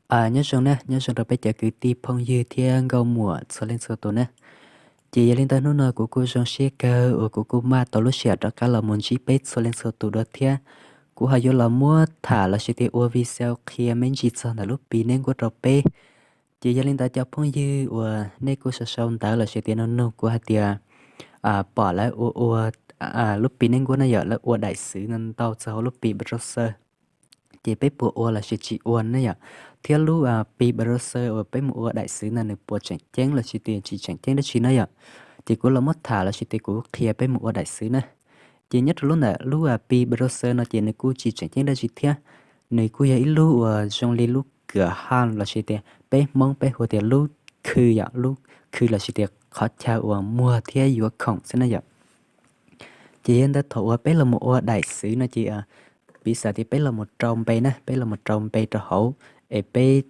Nyob zoo na, nyob zoo rau peb cov kwv tij phooj ywg thiab nkauj muam txhua leej txhua tus na. Ces yog li ntawd hnub no kuv kuj zoo siab kawg uas kuv kuj maj tau lub sij hawm rov qab los mus ntsib peb txhua leej txhua tus dua thiab. Kuv ho yuav los muab tham lossis tias ua video qhia me ntsis txog ntawm lub Pi Network rau peb. Ces yog li ntawd cov phooj ywg uas nej kuj sau sau ntawv lossis tias nug nug kuv hais tias pom lawv ua ua lub Pi Network na yom, lawv ua daim xwv no ntau txog hauv lub Pi Browser, ces peb puas ua lossis tsis ua na yom? Thiab lub Pi Browser uas peb mus ua daim xwv ntawd nws puas tseem ceeb lossis tias tsis tseem ceeb dab tsi na yom? Ces kuv los muab tham lossis tias kuv qhia peb mus ua daim xwv na. Ces nyob rau lub ntawm lub Pi Browser no ces nws kuj tsis tseem ceeb dab tsi thiab. Nws kuj yog ib lub uas zoo li lub kawm ha lossis tias peb Hmoob peb hu tias lub khw yom, lub khw lossis tias qhov chaw uas muag thiab yuav khoom xwb na yom. Ces yog ntawd thaum uas peb los mus ua daim xwv no ces piv xam tias peb los mus rau npe na, peb los mus rau npe rau hauv, es peb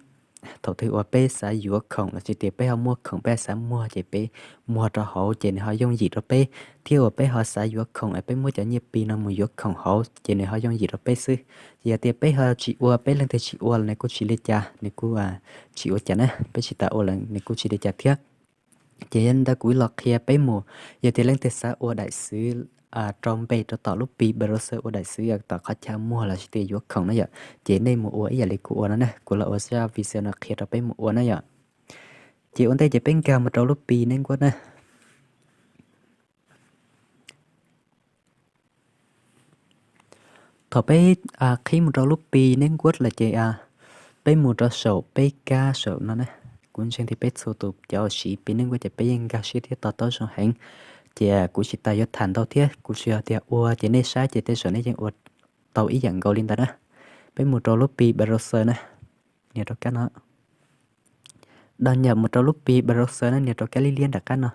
thaum twg uas peb xav yuav khoom lossis tias peb ho muaj khoom peb xav muag ces peb muag rau hauv ces nws ho yooj yim rau peb. Thiab uas peb ho xav yuav khoom es peb muab cov nyiaj Pi no mus yuav khoom hauv ces nws ho yooj yim rau peb xwb. Ces yog tias peb ho tsis ua, peb leej twg tsis ua los nws kuj tsis li cas, nws kuj tsis ua cas na, peb tsis tas ua lawm nws kuj tsis li cas thiab. Ces yog li ntawd kuv los qhia peb mus, yog tias leej twg xav ua daim xwv rau npe rau tom lub Pi Browser ua daim xwv tom qhov chaw muag lossis tias yuav khoom na yom, ces nej mus ua ib yam li kuv ua no na, kuv los ua zaj video no qhia rau peb mus ua na yom. Ces ua ntej ces peb nkag mus rau lub Pi Network na. Thaum peb qhib mus rau lub Pi Network lawm ces peb mus rau saum peb kab saum no na. Kuv ntseeg tias peb txhua tus cov uas siv Pi Network ces peb yeej nkag siab thiab to taub zoo heev. Ces kuv tsis tas yuav tham ntau thiab, kuv tsuas yog tias ua ces nej saib ces tej zaum nej yeej ua tau ib yam nkaus li ntawd na. Peb mus rau lub Pi Browser na, nias rau kab no. Đăng nhập mus rau lub Pi Browser na, nias rau kab liab liab nram qab no.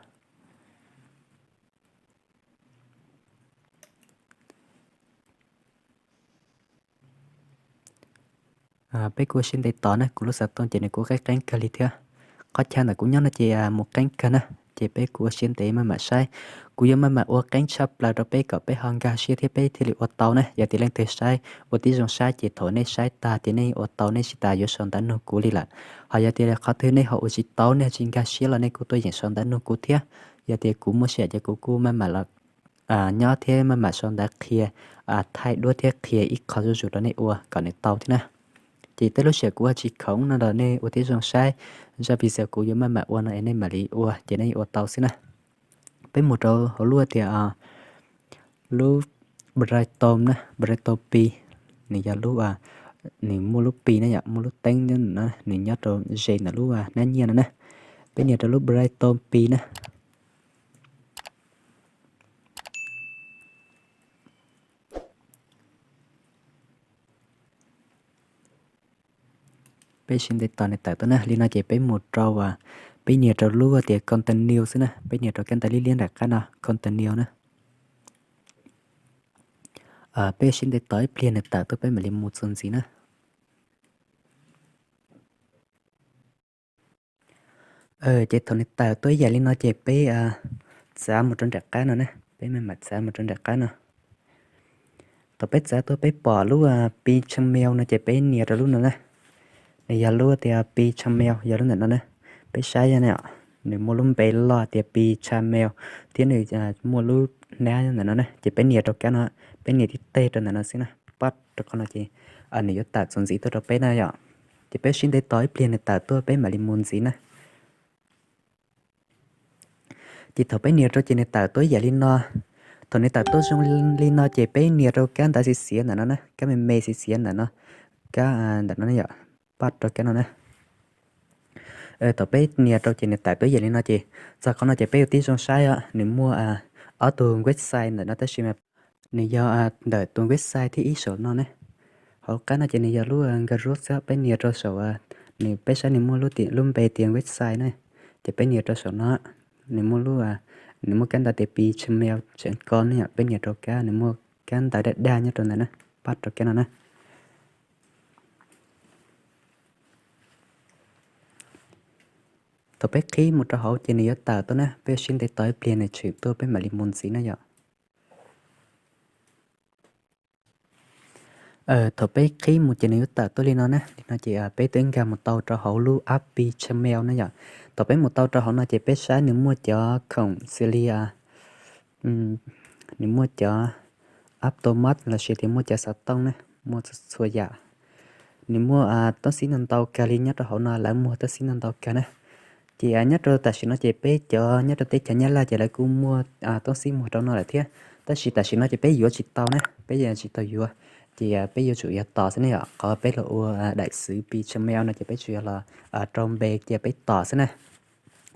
Peb kuj ua siab ntev tos na, kuv lub xov tooj ces nws kuj qeeb qeeb kawg li thiab. Qhov chaw ntawm kuv nyob no ces mus qeeb kawg na, ces peb kuj ua siab ntev maj mam saib. Kuv yuav maj mam ua qeeb tshaj plaws rau peb kom peb ho nkag siab thiab peb thiaj li ua tau na. Yog tias leej twg saib ua tib zoo saib ces thaum nej saib tag ces nej ua tau nej tsis tas yuav sau ntawv nug kuv li lawm. Ho yog tias qhov twg nej ho ua tsis tau nej ho tsis nkag siab los nej kuj tuaj yeem sau ntawv nug kuv thiab. Yog tias kuv muaj sij hawm ces kuv kuj maj mam los nyob thiab maj mam sau ntawv qhia, thaij duab thiab qhia ib qho zuj zus rau nej ua kom nws tau thiab na. Ces tej lub sij hawm kuv ua tsis khoom no los nej ua tib zoo saib zaj video kuv yuav maj mam ua no es nej mam li ua ces nej ua tau xwb na. Peb mus rau hauv lub tias lub Brightone na, Brightone Pi, nws yog lub, nws muaj lub Pi na yom, muaj lub teeb no, nws nyob rau ze ntawm lub hnab nyiaj no na. Peb nias rau lub Brightone Pi na. Peb siab ntev tos nws tawm tuaj na. Li no ces peb mus rau, peb nias rau lub tias continue xwb na, peb nias rau kab ntawv liab liab nram qab no continue na. Peb siab ntev tos ib pliag nws tawm tuaj peb mam li mus txuas ntxiv na. Ces thaum nws tawm tuaj ib yam li no ces peb txav mus rau nram qab no na, peb maj mam txav mus rau nram qab no. Thaum peb txav tuaj peb pom lub Pi Gmail no ces peb nias rau lub no na. Nws yog lub tias Pi Gmail yog lub ntawm no na. Peb saib na, nws muaj lub npe loj tias Pi Gmail thiab nws muaj lub hnab ntawm no na, ces peb nias rau kab no, peb nias tib teg rau ntawm no xwb na, pab rau qhov no ces nws yuav tawm txuas ntxiv tuaj rau peb na yom. Ces peb sib ntev tos ib pliag nws tawm tuaj peb mam li mus ntxiv na. Ces thaum peb nias rau ces nws tawm tuaj ib yam li no. Thaum nws tawm tuaj zoo li no ces peb nias rau kab ntawv xiav xiav ntawm no na, kab me me xiav xiav ntawm no, kab ntawm no yom, pab rau kab no na. Thaum peb nias rau ces nws tawm tuaj ib yam li no ces txog qhov no ces peb ua tib zoo saib os, nws muaj ob tug website ntawm no tab sis mas nws yog ntawm tus website thib ib saum no ne. Hauv qab no ces nws yog lub Group xwb, peb nias rau saum, nws peb saib nws muaj lub npe tias website ne, ces peb nias rau saum no, nws muaj lub, nws muaj kab ntawv tias Pi Gmail chấm com ne yom, peb nias rau kab nws muaj kab ntawv daj daj nyob rau ntawd na, pab rau kab no na. Thaum peb qhib mus rau hauv ces nws yuav tawm tuaj na, peb sib ntev tos ib pliag nws tshwm tuaj peb mam li mus ntxiv na yom. Thaum peb qhib mus ces nws yuav tawm tuaj li no na. Li no ces peb twb nkag mus tau rau hauv lub app Pi Gmail na yom. Thaum peb mus tau rau hauv no ces peb saib nws muaj cov khoom xws li nws muaj cov automat lossis tias muaj cov xov tooj na, muaj txhua yam. Nws muaj toob xib ntau ntau kawg li, nyob rau hauv no lawv muag toob xib ntau ntau kawg na. Ces nyob rau tam sim no ces peb cov nyob rau teb chaws Nyab Laj ces lawv kuj muaj toob xib muag rau no lawm thiab, tab sis tam sim no ces peb yuav tsis tau na, peb yuav tsis tau yuav. Ces peb yuav tsum yog tos xwb ne yom, qhov peb los ua daim xwv Pi Gmail no ces peb tsuas yog los rau npe cia peb tos xwb na.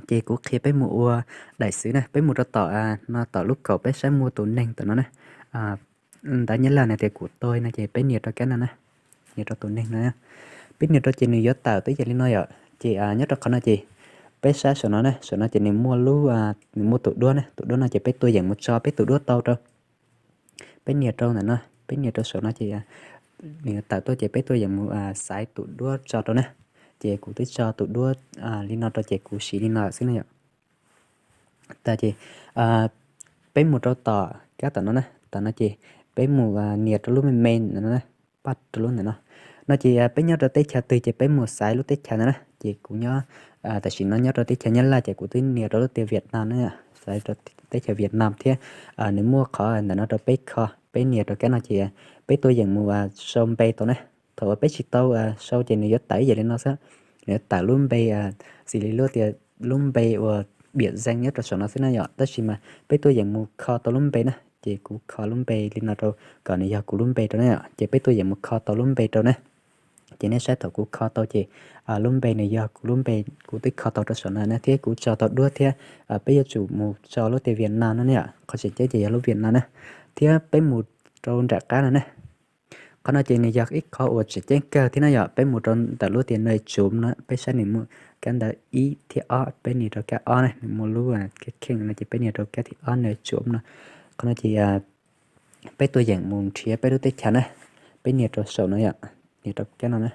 Ces kuv qhia peb mus ua daim xwv na, peb mus rau tom no, tom lub kaum peb saib muaj tus neeg tom no na. Ntawv Nyab Laj no tias kuv tôi no ces peb nias rau kab no na, nias rau tus neeg no. Peb nias rau ces nws yuav tawm tuaj yam li no yom. Ces nyob rau qhov no ces peb saib saum no na, saum no ces nws muaj lub, nws muaj tus duab na, tus duab no ces peb tuaj yeem mus tso peb tus duab tau rau. Peb nias rau ntawm no, peb nias rau saum no ces nws tawm tuaj ces peb tuaj yeem mus xaiv tus duab tso rau na. Ces kuv twb tso tus duab li no rau ces kuv siv li no xwb na yom. Tas ces peb mus rau tom kab tom no na, tom no ces peb mus nias rau lub me me ntawm no, pab rau lub ntawm no. No ces peb nyob rau teb chaws twg ces peb mus xaiv lub teb chaws ntawd na. Ces kuv nyob, tam sim no nyob rau teb chaws Nyab Laj ces kuv twb nias rau lub tias Vietnam na, xaiv rau teb chaws Vietnam thiab. Nws muaj qhov ntawm no rau peb kho, peb nias rau kab no ces peb tuaj yeem mus sau npe tau na. Thaum uas peb tsis tau sau ces nws yuav tawm ib yam li no xwb, nws yuav tawm lub npe xws li lub tias lub npe uas biam zeej nyob rau saum no xwb na yom. Tab sis mas peb tuaj yeem mus kho tau lub npe na, ces kuv kho lub npe li no rau kom nws yog kuv lub npe rau na yom. Ces peb tuaj yeem mus kho tau lub npe rau na. Ces nej saib thaum kuv kho tau ces lub npe nws yog kuv lub npe, kuv twb kho tau rau saum no na thiab kuv tso tau duab thiab. Peb yuav tsum mus tso lub tias Vietnam no ne yom, qhov tseem ceeb ces yog lub Vietnam na. Thiab peb mus rau nram qab no na. Qhov no ces nws yog ib qhov uas tseem ceeb kawg thiab na yom. Peb mus rau ntawm lub tias nơi trốn no, peb saib nws muaj kab ntawv ib thiab ob, peb nias rau kab ob na, nws muaj lub kheej no ces peb nias rau kab thib ob nơi trốn no. Qhov no ces peb tuaj yeem mus nrhiav peb lub teb chaws na, peb nias rau saum no yom, nias rau kab no na.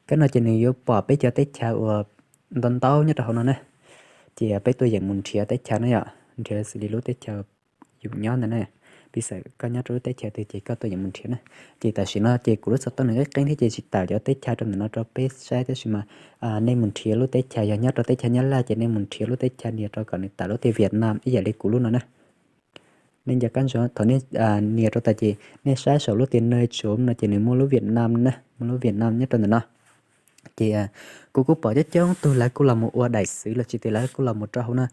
Kab no ces nws yuav pom peb cov teb chaws uas ntau ntau nyob rau hauv no na. Ces peb tuaj yeem mus nrhiav teb chaws na yom, nrhiav xws li lub teb chaws yus nyob ntawd na. Piv xam koj nyob rau lub teb chaws twg ces koj tuaj yeem mus nrhiav na. Ces tam sim no ces kuv lub xov tooj nws qeeb qeeb thiab ces tsis tawm cov teb chaws rau ntawm no rau peb saib, tab sis mas nej mus nrhiav lub teb chaws, yog nyob rau teb chaws Nyab Laj ces nej mus nrhiav lub teb chaws nias rau kom nws tawm lub tias Vietnam ib yam li kuv lub no na. Nej nco qab ntsoov thaum nej nias rau tas ces nej saib saum lub tias nơi trốn no ces nws muaj lub Vietnam na, muaj lub Vietnam nyob rau ntawm no. Ces kuv kuj pom coob coob tug lawv kuj los mus ua daim xwv los sis tias lawv kuj los mus rau hauv no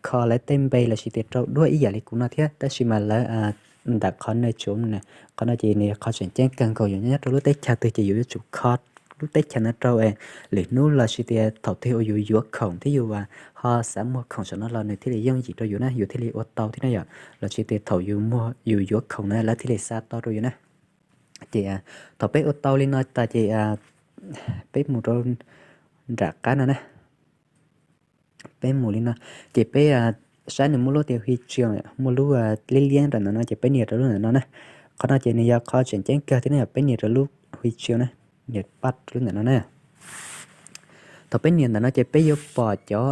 kho lawv tej npe los sis tias rau duab ib yam li kuv no thiab, tab sis mas lawv ntawm qhov nơi trốn na, qhov no ces nws yog qhov tseem ceeb kawg nkaus, yus nyob rau lub teb chaws twg ces yus yuav tsum kho lub teb chaws no rau lwm hnub los sis tias thaum twg uas yus yuav khoom thiab yus ho xav muag khoom saum no los nws thiaj li yooj yim rau yus na, yus thiaj li ua tau thiab na yom. Los sis tias thaum yus muag yus yuav khoom na lawv thiaj li xa tau rau yus na. Ces thaum peb ua tau li no tas ces peb mus rau nram qab no na. Peb mus li no, ces peb saib nws muaj lub tias huy chương, muaj lub liab liab rau ntawm no ces peb nias rau lub ntawm no na. Qhov no ces nws yog qhov tseem ceeb kawg thiab na yom, peb nias rau lub huy chương na, nias pab rau lub ntawm no na. Thaum peb nias ntawm no ces peb yuav pom cov,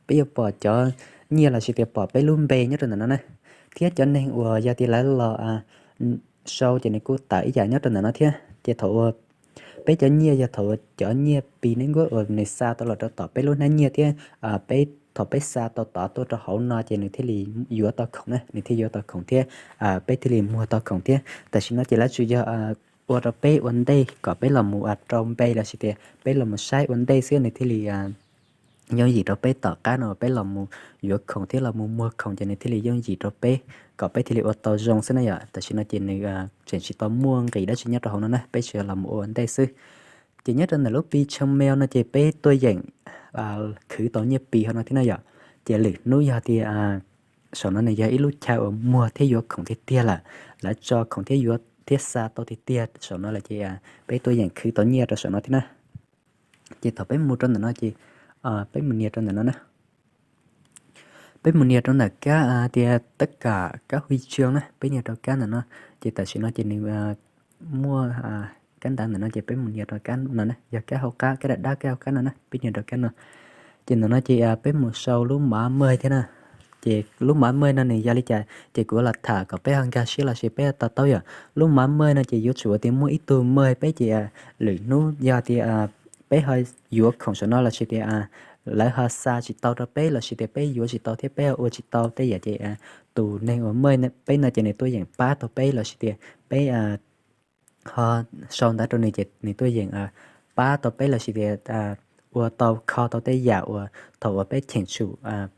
peb yuav pom cov nyiaj los sis tias pom peb lub npe nyob rau ntawm no na. Thiab cov neeg uas yog tias lawv los sau ces nws kuj tawm ib yam nyob rau ntawm no thiab. Ces thaum uas peb cov nyiaj yog thaum uas cov nyiaj Pi Network uas nws xa tau los rau tom peb lub hnab nyiaj thiab peb, thaum peb xa tau tod tuaj rau hauv no ces nws thiaj li yuav tau khoom na, nws thiaj yuav tau khoom thiab peb thiaj li muag tau khoom thiab. Tam sim no ces lawv tsuas yog ua rau peb ua ntej kom peb los mus rau npe los sis tias peb los mus saib ua ntej xwb nws thiaj li yooj yim rau peb tom qab no peb los mus yuav khoom thiab los mus muag khoom ces nws thiaj li yooj yim rau peb kom peb thiaj li ua tau zoo xwb na yom. Tam sim no ces nws tseem tsis tau muaj nqis dab tsi nyob rau hauv no na, peb tsuas yog los mus ua ntej xwb. Ces nyob rau ntawm lub Pi Gmail no ces peb tuaj yeem khwv tau nyiaj Pi hauv no thiab na yom. Ces lwm hnub yog tias saum no nws yog ib lub chaw uas muag thiab yuav khoom tiag tiag lawm, lawv tso khoom thiab yuav thiab xa tau tiag tiag saum no lawm ces peb tuaj yeem khwv tau nyiaj rau saum no thiab na. Ces thaum peb mus rau ntawm no ces peb mus nias rau ntawm no na. Peb mus nias rau ntawm kab tias tất cả các huy chương na, peb nias rau kab ntawm no. Ces tam sim no ces nws muaj kab ntawv ntawm no ces peb mus nias rau kab no na, yog kab hauv qab, kab dab dab kab hauv qab no na, peb nias rau kab no. Ces ntawm no ces peb mus sau lub mã mời thiab na. Ces lub mov mej no nws yog li cas ces kuv los tham kom peb ho nkag siab los sis peb ho to taub yom. Lub mov mej no ces yuav tsum tias muaj ib tug mej peb ces lwm hnub yog tias peb ho yuav khoom saum no los sis tias lawv ho xa tsis tau rau peb los sis tias peb yuav tsis tau thiab peb ho ua tsis tau tej yam ces tus neeg uas mej peb no ces nws tuaj yeem pab tau peb los sis tias peb ho sau ntawv rau nws ces nws tuaj yeem pab tau peb los sis tias ua tau kho tau tej yam uas thaum uas peb cheem tsum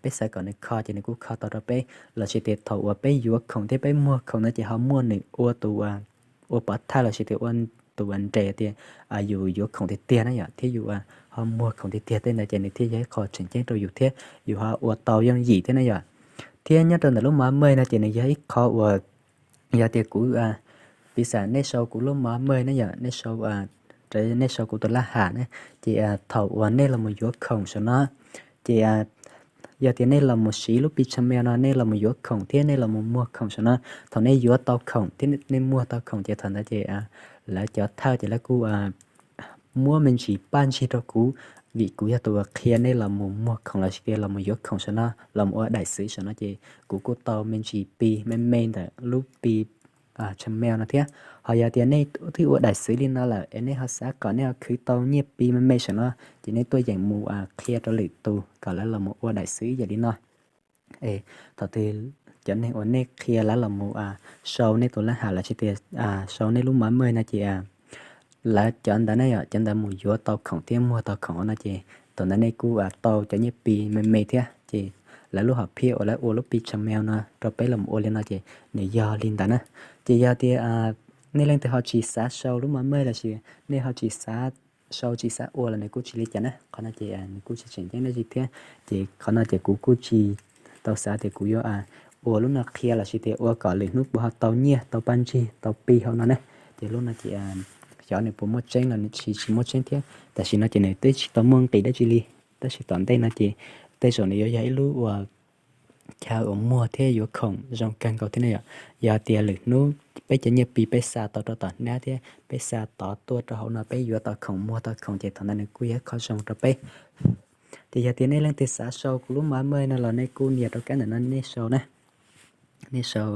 peb xav kom nws kho ces nws kuj kho tau rau peb los sis tias thaum uas peb yuav khoom thiab peb muag khoom no ces ho muaj nws ua tus ua pov thawj los sis tias ua tus uas nres tias yus yuav khoom tiag tiag na yom thiab yus ho muag khoom tiag tiag tej ntawd ces nws thiaj yog ib qho tseem ceeb rau yus thiab yus ho ua tau yooj yim thiab na yom. Thiab nyob rau ntawm lub mov mej no ces nws yog ib qho uas yog tias kuv piv xam nej sau kuv lub mov mej na yom, nej sau, nej sau kuv tus laj ham na, ces thaum uas nej los mus yuav khoom saum no ces yog tias nej los mus siv lub pi tsha meo no nej los mus yuav khoom thiab nej los mus muag khoom saum no, thaum nej yuav tau khoom thiab nej muag tau khoom ces thaum ntawd ces lawv cov thawj ces lawv kuj muab me ntsis paj ntsig rau kuv, vim kuv yog tus uas qhia nej los mus muag khoom los sis tias los mus yuav khoom saum no los mus ua daim xwv saum no ces kuv kuj tau me ntsis pi me me ntawm lub pi tsha meo no thiab. Ho yog tias nej twb ua daim xwv li no lawm es nej ho xav kom nej ho khwv tau nyiaj pi me me saum no ces nej tuaj yeem mus qhia rau lwm tus kom lawv los mus ua daim xwv ib yam li no. Es thaum twg cov neeg uas nej qhia lawv los mus sau nej tus laj ham los sis tias sau nej lub mov mej no ces lawv cov ntawd na yom, cov ntawd mus yuav tau khoom thiab muag tau khoom no ces thaum ntawd nej kuj tau cov nyiaj pi me me thiab. Ces lawv lub hom phiaj uas lawv ua lub pi tsha meo no rau peb los mus ua li no ces nws yog li ntawd na. Ces yog tias nej leej twg ho tsis xav sau lub mov mej los sis nej ho tsis xav sau tsis xav ua los nws kuj tsis li cas na, qhov no ces nws kuj tsis tseem ceeb dab tsi thiab. Ces qhov no ces kuv kuj tsis tau xav tias kuv yuav ua lub no qhia los sis tias ua kom lwm hnub puas ho tau nyiaj tau paj ntsig tau pi hauv no na. Ces lub no ces xyov nws puas muaj tseeb los nws tsis tsis muaj tseeb thiab. Tam sim no ces nws twb tsis tau muaj nqis dab tsi li, tab sis tom ntej no ces tej zaum nws yuav yog ib lub uas chaw uas muag thiab yuav khoom zoo kawg nkaus thiab ne yom. Yog tias lwm hnub peb cov nyiaj pi peb xa tau rau tom hnab thiab peb xa tod tuaj rau hauv no peb yuav tau khoom muag tau khoom ces thaum ntawd nws kuj yog qhov zoo rau peb. Ces yog tias nej leej twg xav sau kuv lub mov mej no los nej kuj nias rau kab ntawm no nej sau na. Nej sau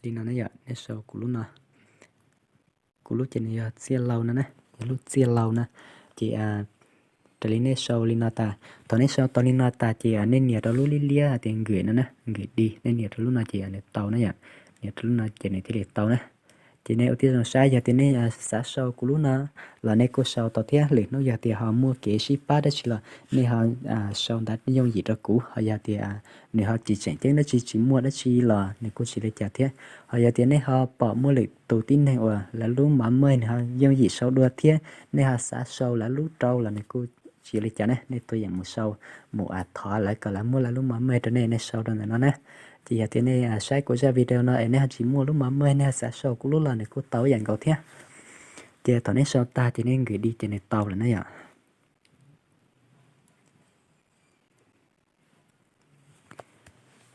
li no na yom, nej sau kuv lub no. Kuv lub ces nws yog Txiaj Lau no na, yog lub Txiaj Lau na. Ces raws li nej sau li no tas, thaum nej sau tau li no tas ces nej nias rau lub liab liab hais tias nkws no na, nkws di, nej nias rau lub no ces nws tau na yom. Nias rau lub no ces nws thiaj li tau na. Ces nej ua tib zoo saib, yog tias nej xav sau kuv lub no los nej kuj sau tau thiab. Lwm hnub yog tias ho muaj kev sib pab dab tsi los nej ho sau ntawv yooj yim rau kuv. Ho yog tias nws ho tsis tseem ceeb dab tsi tsis muaj dab tsi los nws kuj tsis li cas thiab. Ho yog tias nej ho pom muaj lwm tus tib neeg uas lawv lub mov mej nws ho yooj yim sau dua thiab nej ho xav sau lawv lub rau los nws kuj tsis li cas ne, nej tuaj yeem mus sau, mus thov lawv kom lawv muab lawv lub mov mej rau nej, nej sau rau ntawm no na. Ces yog tias nej saib kuv zaj video no es nej ho tsis muaj lub mov mej nej ho xav sau kuv lub los nws kuj tau ib yam nkaus thiab. Ces thaum nej sau tag ces nej nkws di ces nws tau lawm na yom.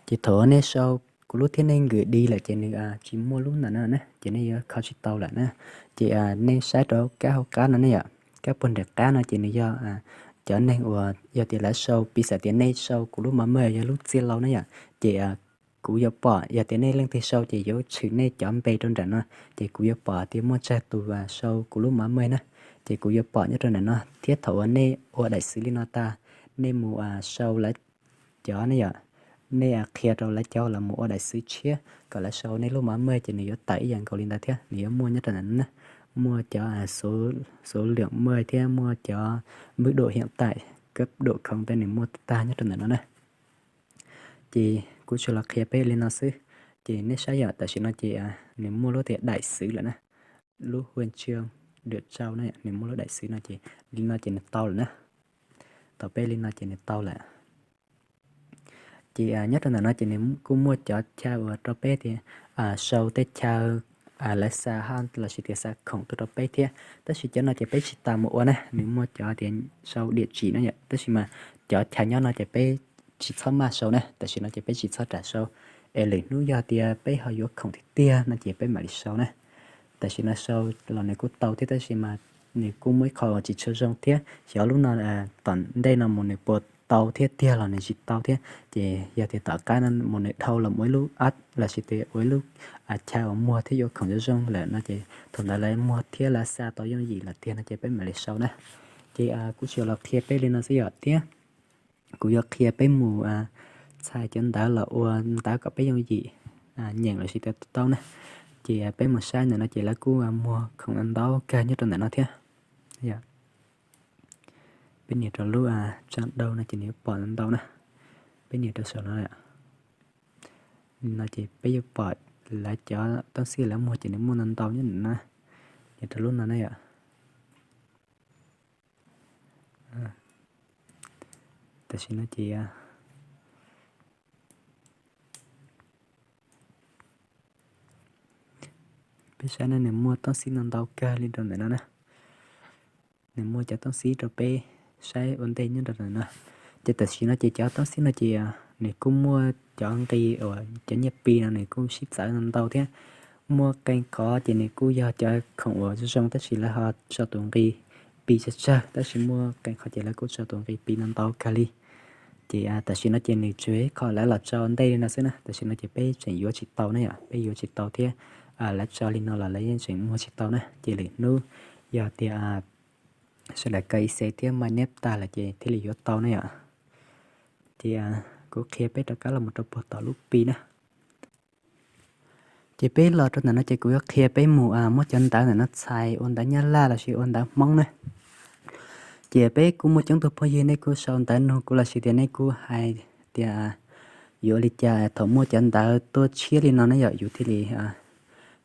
Ces thaum nej sau kuv lub thiab nej nkws di lawm ces nws tsis muaj lub ntawm no na, ces nej yuav kho tsis tau lawm na. Ces nej saib rau kab hauv qab no ne yom, kab puag nram qab no ces nws yog cov neeg uas yog tias lawv sau, piv xam tias nej sau kuv lub mov mej yog lub Txiaj Lau na yom, ces kuv yuav pom, yog tias nej leej twg sau ces yuav tshwm nej cov npe rau nram no, ces kuv yuav pom tias muaj tsawg tus sau kuv lub mov mej na, ces kuv yuav pom nyob rau nram no. Thiab thaum uas nej ua daim xwv li no tas, nej mus sau lawv cov ne yom, nej qhia rau lawv cov los mus ua daim xwv tshiab kom lawv sau nej lub mov mej ces nws yuav tawm ib yam nkaus li ntawd thiab, nws yuav muaj nyob rau ntawm no na, muaj cov số lượng mej thiab muaj cov mức độ hiện tại, cấp độ không tej nws muaj tag nyob rau ntawm no na. Ces kuv tsuas los qhia peb li no xwb. Ces nej saib yom, tam sim no ces nws muaj lub tias daim xwv lawm na, lub huân chương được trao na, nws muaj lub daim xwv no ces li no ces nws tau lawm na. Thaum peb li no ces nws tau lawm. Ces nyob rau ntawm no ces nws kuj muaj cov chaw uas rau peb tias sau tej chaw lawv xa haj los sis tias xa khoom tuaj rau peb thiab, tab sis cov no ces peb tsis tas mus ua na, nws muaj cov tias sau địa chỉ no yom, tab sis mas cov chaw nyob no ces peb tsis txhob maj sau na, tam sim no ces peb tsis txhob ram sau, es lwm hnub yog tias peb ho yuav khoom tiag tiag no ces peb mam li sau na. Tam sim no sau los nws kuj tau thiab, tab sis mas nws kuj muaj ib qho tsis tshua zoo thiab, xyov lub no tom ntej no mus nws puas tau thiab tiag los nws tsis tau thiab. Ces yog tias tom qab no mus nws dhau los ua ib lub app los sis tias ua ib lub chaw uas muag thiab yuav khoom zoo zoo lawm no ces thaum ntawd lawv muag thiab lawv xa tau yooj yim lawm tiag no ces peb mam li sau na. Ces kuv tsuas los qhia peb li no xwb yom, thiab kuv yuav qhia peb mus txhais cov ntawv los ua ntawv kom peb yooj yim nyeem los sis tias to taub na. Ces peb mus saib ntawm no ces lawv kuj muag khoom ntau kawg nyob rau ntawm no thiab. Peb nias rau lub tsab dauj no ces nws yuav pom ntau na. Peb nias rau saum no, no ces peb yuav pom lawv cov toob xib lawv muag ces nws muaj ntau ntau nyob ntawm no. Nias rau lub no na yom. Tam sim no ces peb saib no nws muaj toob xib no ntau kawg li rau ntawm no na. Nws muaj cov toob xib rau peb saib ua ntej nyob rau ntawm no. Ces tam sim no ces cov toob xib no ces nws kuj muaj cov nqi uas cov nyiaj Pi no nws kuj sib txawv ntau thiab. Muaj qee qhov ces nws kuj yog cov khoom uas zoo zoo tab sis lawv ho tso tus nqi Pi tsawg tsawg, tab sis muaj qee qhov ces lawv kuj tso tus nqi Pi no ntau kawg li. Ces tam sim no ces nws tsuas ib qho lawv los tso ntej li no xwb na, tam sim no ces peb tseem yuav tsis tau na yom, peb yuav tsis tau thiab. Lawv tso li no los lawv yeej tseem muag tsis tau na, ces lwm hnub yog tias sawv daws kaw ib xes thiab mainnet tag lawm ces thiaj li yuav tau na yom. Ces kuv qhia peb rov qab los mus rau puag tom lub Pi na. Ces peb los rau ntawm no ces kuv yuav qhia peb mus muab cov ntawv ntawm no txhais ua ntawv Nyab Laj los sis ua ntawv Hmoob na. Ces peb kuj muaj coob tug phooj ywg nej kuj sau ntawv nug kuv los sis tias nej kuj hais tias yuav ua li cas thaum muaj cov ntawv tuaj tshiab li no na yom, yus thiaj li,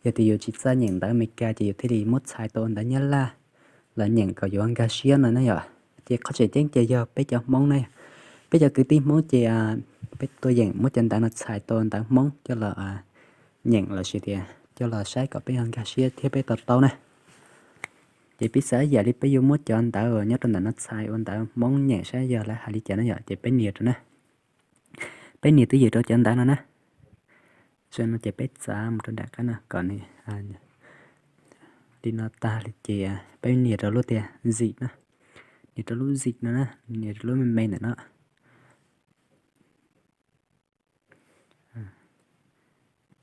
yog tias yus tsis txawj nyeem ntawv Amelikas ces yus thiaj li muab txhais tau ua ntawv Nyab Laj los nyeem kom yuav nkag siab no na yom. Ces qhov tseem ceeb ces yog peb cov Hmoob na, peb cov kwv tij Hmoob ces peb tuaj yeem muab cov ntawv no txhais tau ntawv Hmoob coj los nyeem los sis tias coj los saib kom peb ho nkag siab thiab peb to taub na. Ces piv xam ib yam li peb yuav muab cov ntawv uas nyob rau ntawm no txhais ua ntawv Hmoob nyeem saib yog lawv hais li cas na yom, ces peb nias rau na. Peb nias twj ywm rau cov ntawv no na. Tam no ces peb txav mus rau nram qab no kom nws li no tag li ces peb nias rau lub tias zim na. Nias rau lub zim no na, nias rau lub me me ntawm no.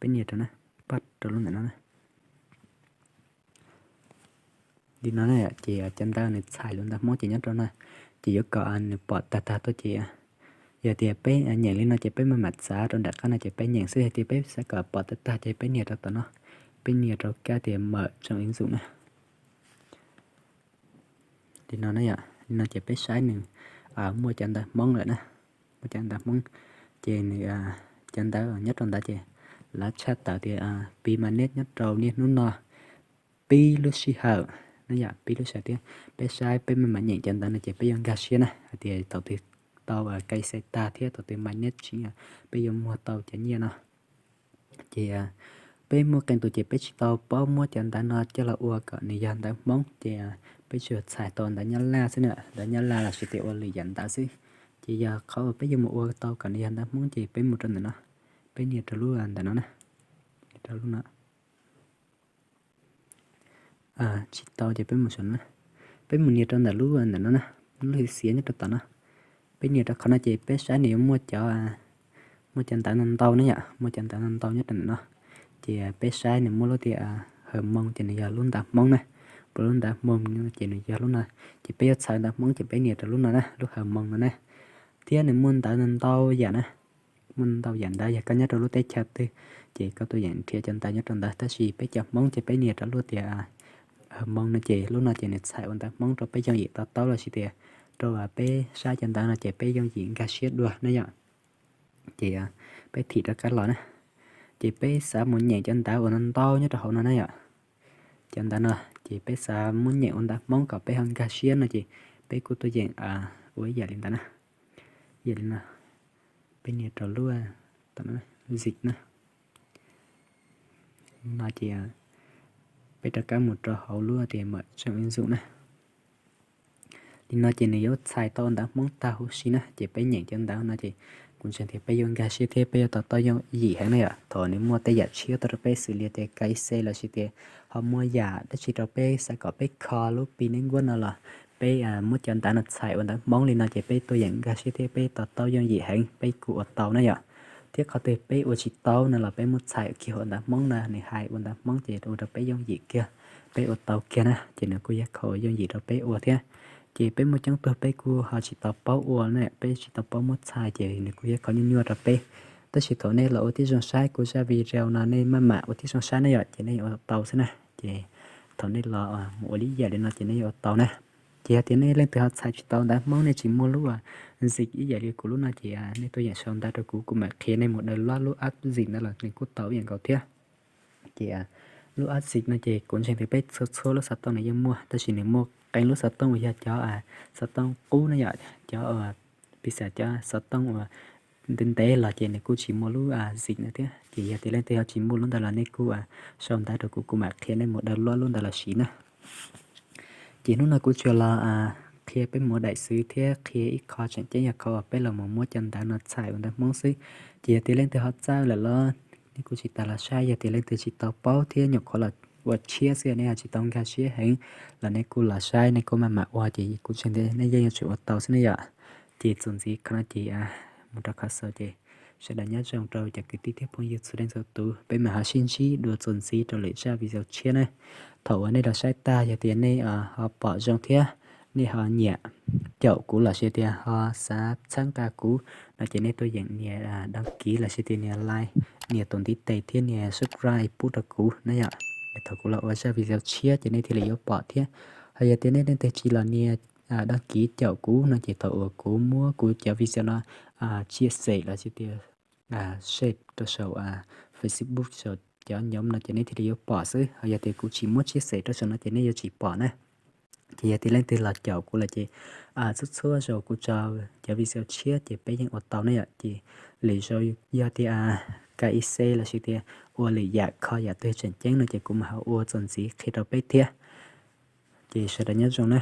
Peb nias rau na, pab rau lub ntawm no na. Li no na, ces cov ntawv nws txhais lus ntawv Hmoob ces nyob rau no, ces yuav kom nws pom tag tag tuaj ces yog tias peb nyeem li no ces peb maj mam txav rau nram qab no ces peb nyeem xwb, yog tias peb xav kom pom tag tag ces peb nias rau tom no, peb nias rau kab tias mở trang ứng dụng na. Li no na yom, li no ces peb saib nws muaj cov ntawv Hmoob lawm na, muaj cov ntawv Hmoob, ces nws cov ntawv nyob rau ntawd ces lawv tshaj tawm tias pib mainnet nyob rau niaj hnub no pib lub sij hawm na yom, pib lub sij hawm thiab peb saib peb maj mam nyeem cov ntawv no ces peb yuav nkag siab na hais tias thaum twg tau KYC tag thiab thaum twg mainnet tsis, peb yuav muag tau cov nyiaj no. Ces peb muaj qee tus ces peb tsis tau paub muab cov ntawv no coj los ua kom nws yog ntawv Hmoob ces peb tsuas txhais tau ntawv Nyab Laj xwb na, ntawv Nyab Laj los sis tias ua lwm yam ntawv xwb. Ces yog qhov uas peb yuav mus ua tau kom nws yog ntawv Hmoob ces peb mus rau ntawm no, peb nias rau lub ntawm no na, rau lub no. Tsis tau ces peb mus saum no, peb mus nias rau ntawm lub ntawm no na, lub xiav nyob rau tom no. Peb nias rau qhov no ces peb saib nws yuav muaj cov, muaj cov ntawv no ntau na yom, muaj cov ntawv no ntau nyob rau ntawm no. Ces peb saib nws muaj lub tias Hawv Moo ces nws yog lub ntawv Hmoob na, puas lub ntawv Hmoob ces nws yog lub no. Ces peb yuav txhais ntawv Hmoob ces peb nias rau lub no na, lub Hawv Moo no na. Thiab nws muaj ntawv no ntau yam na, muaj ntau yam ntawv, yog koj nyob rau lub teb chaws twg ces koj tuaj yeem nrhiav cov ntawv nyob rau ntawd, tab sis peb cov Hmoob ces peb nias rau lub tias Hawv Moo no ces lub no ces nws txhais ua ntawv Hmoob rau peb yooj yim to taub los sis tias rau peb saib cov ntawv no ces peb yooj yim nkag siab dua na yom. Ces peb thim rov qab los na, ces peb xav mus nyeem cov ntawv uas no ntau nyob rau hauv no na yom. Cov ntawv no ces peb xav muab nyeem ua ntawv Hmoob kom peb ho nkag siab no ces peb kuj tuaj yeem ua ib yam li ntawd na. Yam li no, peb nias rau lub zim na. No ces peb rov qab mus rau hauv lub tias mở trang ứng dụng na. Li no ces nws yuav txhais tau ntawv Hmoob tag huv si na, ces peb nyeem cov ntawv no ces kuv ntseeg tias peb yuav nkag siab thiab peb yuav to taub yooj yim heev na yom. Thaum nws muaj tej yam tshiab tuaj rau peb xws li tias KYC los sis tias ho muaj yam dab tsi rau peb xav kom peb kho lub Pi Network no los peb muab cov ntawv no txhais ua ntawv Hmoob li no ces peb tuaj yeem nkag siab thiab peb to taub yooj yim heev, peb kuj ua tau na yom. Thiab qhov twg peb ua tsis tau no los peb muab txhais kiag ua ntawv Hmoob no, nws hais ua ntawv Hmoob ces ua rau peb yooj yim kiag, peb ua tau kiag na, ces nws kuj yog qhov yooj yim rau peb ua thiab. Ces peb muaj coob tug peb kuj ho tsis tau paub ua na, peb tsis tau paub muab txhais ces nws kuj yog qhov nyuaj nyuaj rau peb. Tab sis thaum nej los ua tib zoo saib kuv zaj video no nej maj mam ua tib zoo saib na yom, ces nej yuav ua tau xwb na. Ces thaum nej los mus ua li yam li no ces nej yuav ua tau na. Ces yog tias nej leej twg ho txhais tsis tau ntawv Hmoob, nej tsis muaj lub zim ib yam li kuv lub no ces nej tuaj yeem sau ntawv rau kuv, kuv mam qhia nej mus daws luab lub app zim ntawd los nws kuj tau ib yam nkaus thiab. Ces lub app zim no ces kuv ntseeg tias peb txhua txhua lub xov tooj nws yeej muaj, tab sis nws muaj qee lub xov tooj uas yog cov xov tooj qub na yom, cov piv xam cov xov tooj uas ntev ntev los ces nws kuj tsis muaj lub zim no thiab. Ces yog tias leej twg ho tsis muaj lub ntawd los nej kuj sau ntawv rau kuv, kuv mam qhia nej mus daws luab lub ntawd los siv na. Ces hnub no kuv tsuas los qhia peb mus ua daim xwv thiab qhia ib qho tseem ceeb yog qhov uas peb los mus muab cov ntawv no txhais ua ntawv Hmoob xwb. Ces yog tias leej twg ho txawj lawm los nej kuj tsis tas los saib, yog tias leej twg tsis tau paub thiab nyuam qhuav los ua tshiab xwb nej ho tsis tau nkag siab heev los nej kuj los saib, nej kuj maj mam ua ces kuv ntseeg tias nej yeej yuav tsum ua tau xwb na yom. Ces txuas ntxiv qhov no ces mus rau qhov xaus ces sawv daws nyob zoo rau cov kwv tij thiab phooj ywg txhua leej txhua tus, peb mam ho sib ntsib dua txuas ntxiv rau lwm zaj video tshiab na. Thaum uas nej los saib tag yog tias nej ho pom zoo thiab nej ho nyiam caum kuv los sis tias ho xav txhawb nqa kuv no ces nej tuaj yeem nias đăng ký los sis tias nias like, nias tus ntiv tes thiab nias subscribe pub rau kuv na yom. Thaum kuv los ua zaj video tshiab ces nej thiaj li yuav pom thiab. Ho yog tias nej leej twg tsis los nias đăng ký caum kuv no ces thaum uas kuv muab kuv cov video no chia sẻ los sis tias share rau saum Facebook saum cov nhóm no ces nej thiaj li yuav pom xwb. Ho yog tias kuv tsis muab chia sẻ rau saum no ces nej yuav tsis pom na. Ces yog tias leej twg los caum kuv lawm ces txhua txhua zaus kuv tso cov video tshiab ces peb yeej ua tau na yom. Ces lwm zaus yog tias ka i c los sis tias ua lwm yam kho yam twg tseem ceeb no ces kuv mam ho ua txuas ntxiv qhia rau peb thiab. Ces sawv daws nyob zoo na.